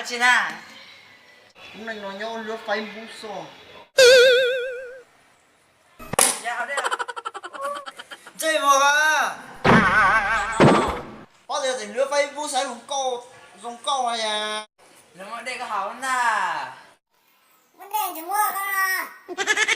Tsis na. Lub neej no nyob luab Facebook xwb. Ntsej muag, paub tias tseem luab Facebook saib zoo nkauj, zoo nkauj no yas. Muab dej koj haus na. Muab dej tsis muab koj no.